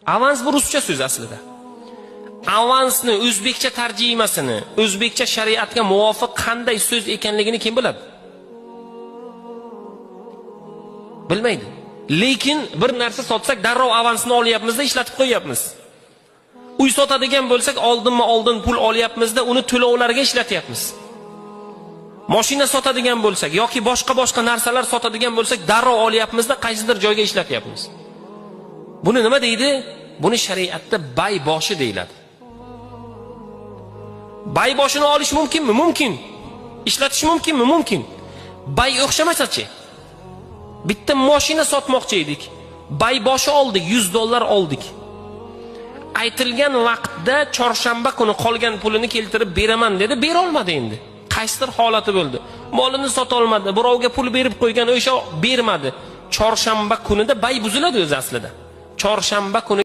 Avans bu ruscha so'z aslida. Avansni o'zbekcha tarjimasini, o'zbekcha shariatga muvofiq qanday so'z ekanligini kim biladi? Bilmaydi. Lekin bir narsa sotsak darrov avansni olyapmizda, ishlatib qo'yyapmiz. Uy sotadigan bo'lsak, oldinma-oldin pul olyapmizda, uni to'lovlarga ishlatyapmiz. Mashina sotadigan bo'lsak yoki boshqa narsalar sotadigan bo'lsak, darrov olyapmizda, qaysidir joyga ishlatyapmiz. Buni nima deydi? Buni shariatda bay boshi deyiladi. Bay boshini olish mumkinmi? Mumkin. Ishlatish mumkinmi? Mumkin. Bay o'xshamasachi? Bitta mashina sotmoqchi edik. Bay boshi oldik, $100 oldik. Aytilgan vaqtda chorshanba kuni qolgan pulini keltirib beraman dedi, bera olmadi endi. Qaysidir holati bo'ldi. Molini sota olmadi, birovga pul berib qo'ygan, o'sha bermadi. Chorshanba kunida bay buziladi o'zi aslida. Chorshanba kuni